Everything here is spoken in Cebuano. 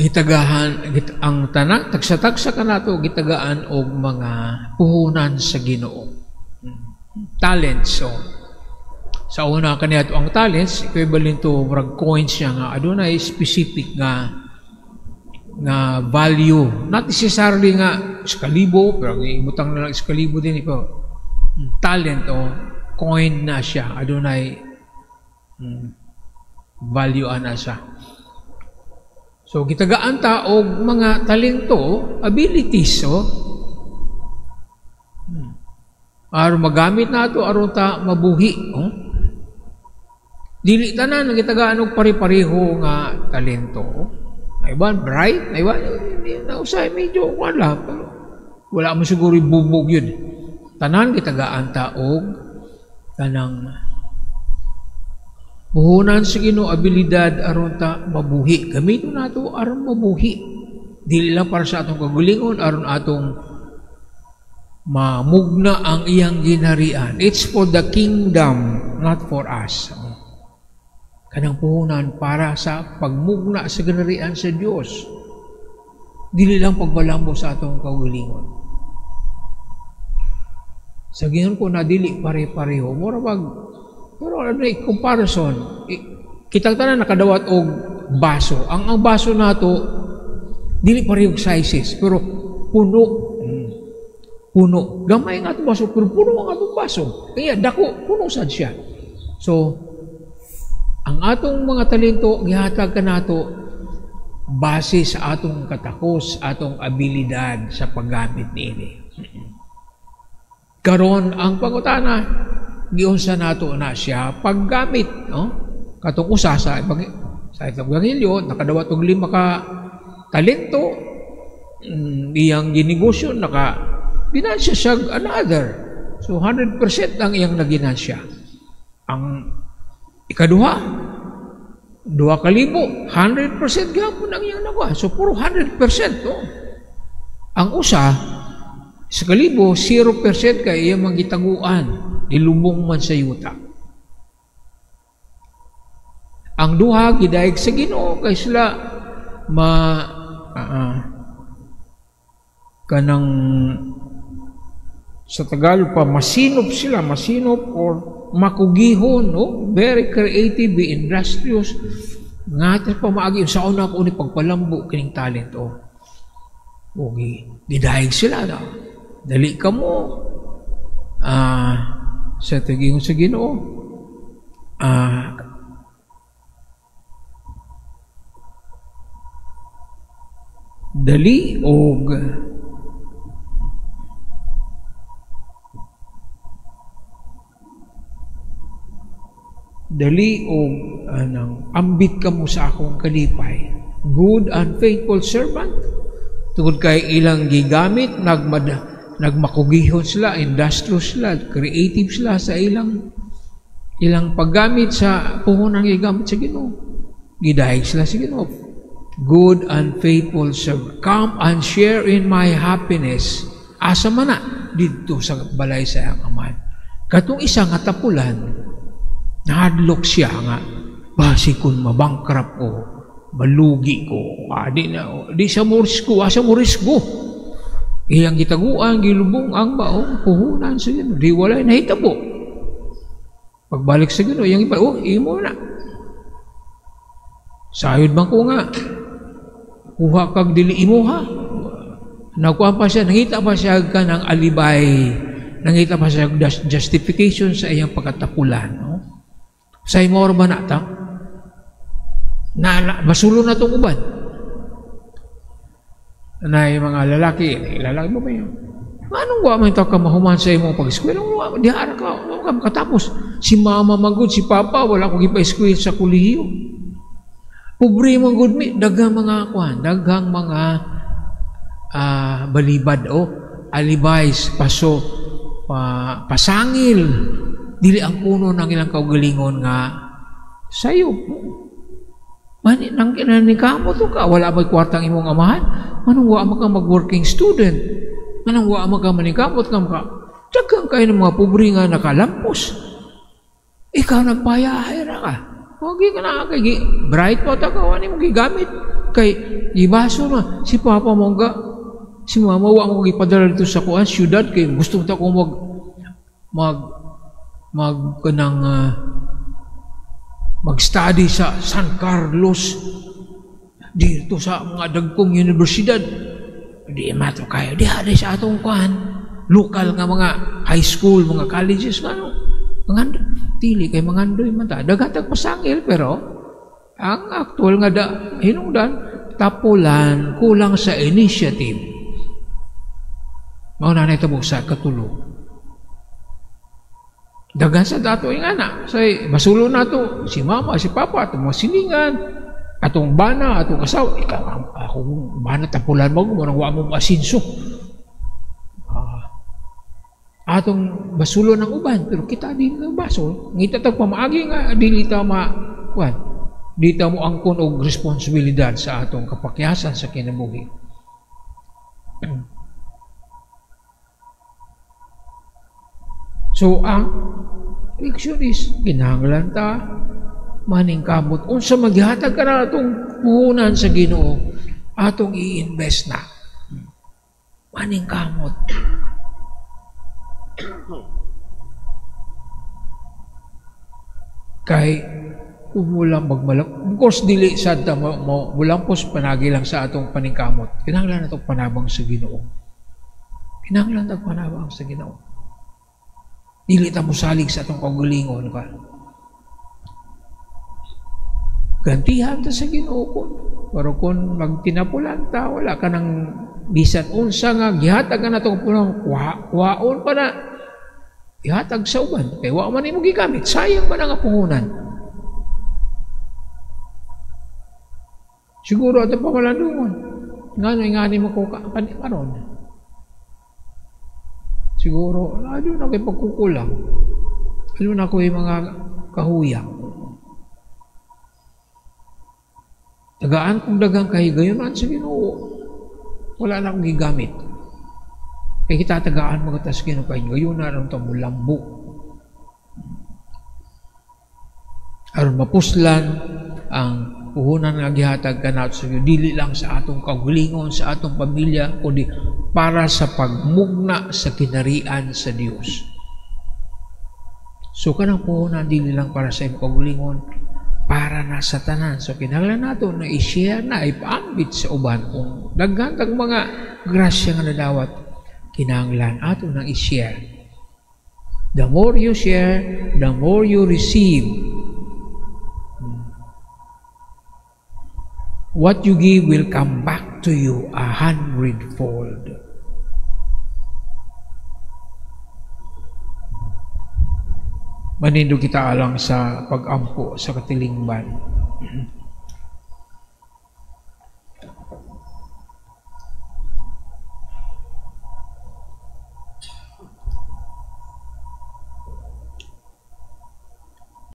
Gitagahan ang tanan, tagsa-tagsa kanato gitagaan og mga puhunan sa Ginoo. Talents. So, sa una kaniadto ang talents equivalent to murag coins siya nga adunay specific nga nga value. Not necessarily nga iskalibo, pero ibutang na lang iskalibo din ito. Talent o coin na siya, adunay value ana siya. So gitagaan ta og mga talento, abilities, oh. Aron magamit nato aron ta mabuhi, oh. Dili tanan gitagaan og pare-pareho nga talento. Oh. Naiban bright, naiban na usay medyo wala, pero wala mo siguro ibubog yun. Tanan gitagaan ta og kanang puhunan sa Ginoo, abilidad aron ta mabuhi. Gamiton nato aron mabuhi. Dili lang para sa atong kagalingon, aron atong mamugna ang iyang ginharian. It's for the kingdom, not for us. Kanang puhunan para sa pagmugna sa ginharian sa Dios. Dili lang pagbalambo sa atong kagalingon. Sa gingon ko na dili pare-pareho. Mura bag, pero ano comparison, kitang tanan nakadawat og baso. Ang baso nato dili pareho sizes, pero puno. Puno. Gamay nga atong baso, pero puno ang atong baso. Kaya dako, puno sad siya. So, ang atong mga talento gihatag kanato base sa atong katakos, atong abilidad sa paggamit niini. Karon ang pangutana, giunsa nato na siya paggamit, no? Katong usa sa ebanghelyo nakadawat og 5 ka talento, iyang ginegosyo naka ginansya siya another. So 100% ang iyang naginansya. Ang ikaduha, 2,000, 100% gihapon ang iyang nakuha. So puro 100%, no? Ang usa sa kalibo, 0% kay iyang manggitaguan, nilubong man sa yuta. Ang duha gidayeg sa Ginoo kay sila ma kanang sa Tagalog pa masinop sila, masinop or makugihon, no? Very creative, be industrious. Nga pa maagi sa una ko ni pagpalambo kining talent, oh. Okay, gidayeg sila na. Dali ka mo sa tagingon sa Ginoo. Dali og anang ambit ka mo sa akong kalipay. Good and faithful servant. Tungod kay ilang gigamit, nagmakugihon sila, industrious sila, creative sila sa ilang paggamit sa puhunang gigamit sa Ginoo. Gidayeg sila sa Ginoo. Good and faithful servant, come and share in my happiness. Asa man na didto sa balay sa iyang amahan. Katong isa nga tapulan, nahadlok siya nga basi kun mabankrupt ko, malugi ko, di na, di sa morisko, asa morisko. Iyang gitaguan, gilubong ang baong puhunan sa Ginoo. Di walay nahitabo. Pagbalik sa Ginoo, iyang iba, oh, imo na. Sayod man ko nga, kuha kag dili imo ha. Nakuha pa siya, nangita pa siya ka ng alibay, nangita pa siya justification sa iyang pagkatapulan. No? Sa imo ba na ta? Na masulo na itong uban. Na yung mga lalaki, lalaki mo ba yun? Anong wa man ito ka mahuman sa imong pag-eskwela? Di ara ka, wa ka makatapos. Si mama magud, si papa, wala ko gipa-eskwela sa kolehiyo. Pobre man gud mi, daghang mga kuan, daghang mga balibad o alibis, paso, pasangil, dili ang kuno ng ilang kaugalingon nga sayo. Mani nang kinanikamo to ka, wala may kwartang imong amahan, manong wa man ka mag-working student, manong wa man ka manikamot ka maka daghan kayo ng mga pobre nga nakalampos. Ikaw nagpayahay ra ka. Wagi ka na kay bright pa ta ka, wani mo gigamit kay gibaso na si papa mo ga, si mama wa mo gipadala dito sa kuan syudad kay gusto ta ko mag mag mag kanang mag-study sa San Carlos dito sa mga dagkong universidad. Di mato kayo diha di sa atong kuan lokal nga mga high school, mga colleges nga no. Mangando, dili kay mangandoy man ta. Daghan tag pasangil pero ang actual nga da hinungdan tapulan, kulang sa initiative. Mao na nahitabo sa katulo. Daghan sa dato yung anak, say masulo na to si mama, si papa, atong mga silingan, atong bana, atong asawa. Ikaw akong bana tapulan mo, murang wa mo asinso. Atong basulo ng uban, pero kita di na basol. Ngita tag pamaagi nga dili ta ma kuan, di ta mo angkon og responsibilidad sa atong kapakyasan sa kinabuhi. So ang leksyon is kinahanglan ta maningkamot unsa maghatag ka na atong puhunan sa Ginoo, atong i-invest na. Maningkamot. Kay kung wala magmalak, of course dili sad ta mulampos panagi lang sa atong paningkamot. Kinahanglan atong panabang sa Ginoo. Kinahanglan tag panabang sa Ginoo. Dili ta mosalig sa atong kaugalingon ka. Gantihan ta sa Ginoo kun. Pero kung magtinapulan ta, wala ka nang bisan unsa nga gihatag ka na itong punong, kuhaon pa na ihatag sa uban. Kay wa man imo gigamit, sayang man ang puhunan. Siguro ato pamalandungon. Ngano ingani mo ko karon. Siguro ano na kay pagkukulang. Ano na ko yung mga kahuyang. Tagaan kong dagang kahigayonan sa Ginoo. Wala na akong gigamit. Kaya kita tagaan mga tas Ginoo kay gayon na aron ta mulambo. Aron mapuslan ang puhunan nga gihatag kanato sa Ginoo, dili lang sa atong kaugalingon, sa atong pamilya, kundi para sa pagmugna sa kinarian sa Dios. So kanang puhunan dili lang para sa imong kaugalingon, para na sa tanan. So kinahanglan nato na i-share na, ipaambit sa uban kung daghan tag mga grasya nga nadawat, kinahanglan ato nang i-share. The more you share, the more you receive. What you give will come back to you 100-fold. Manindog kita alang sa pag-ampo sa katilingban.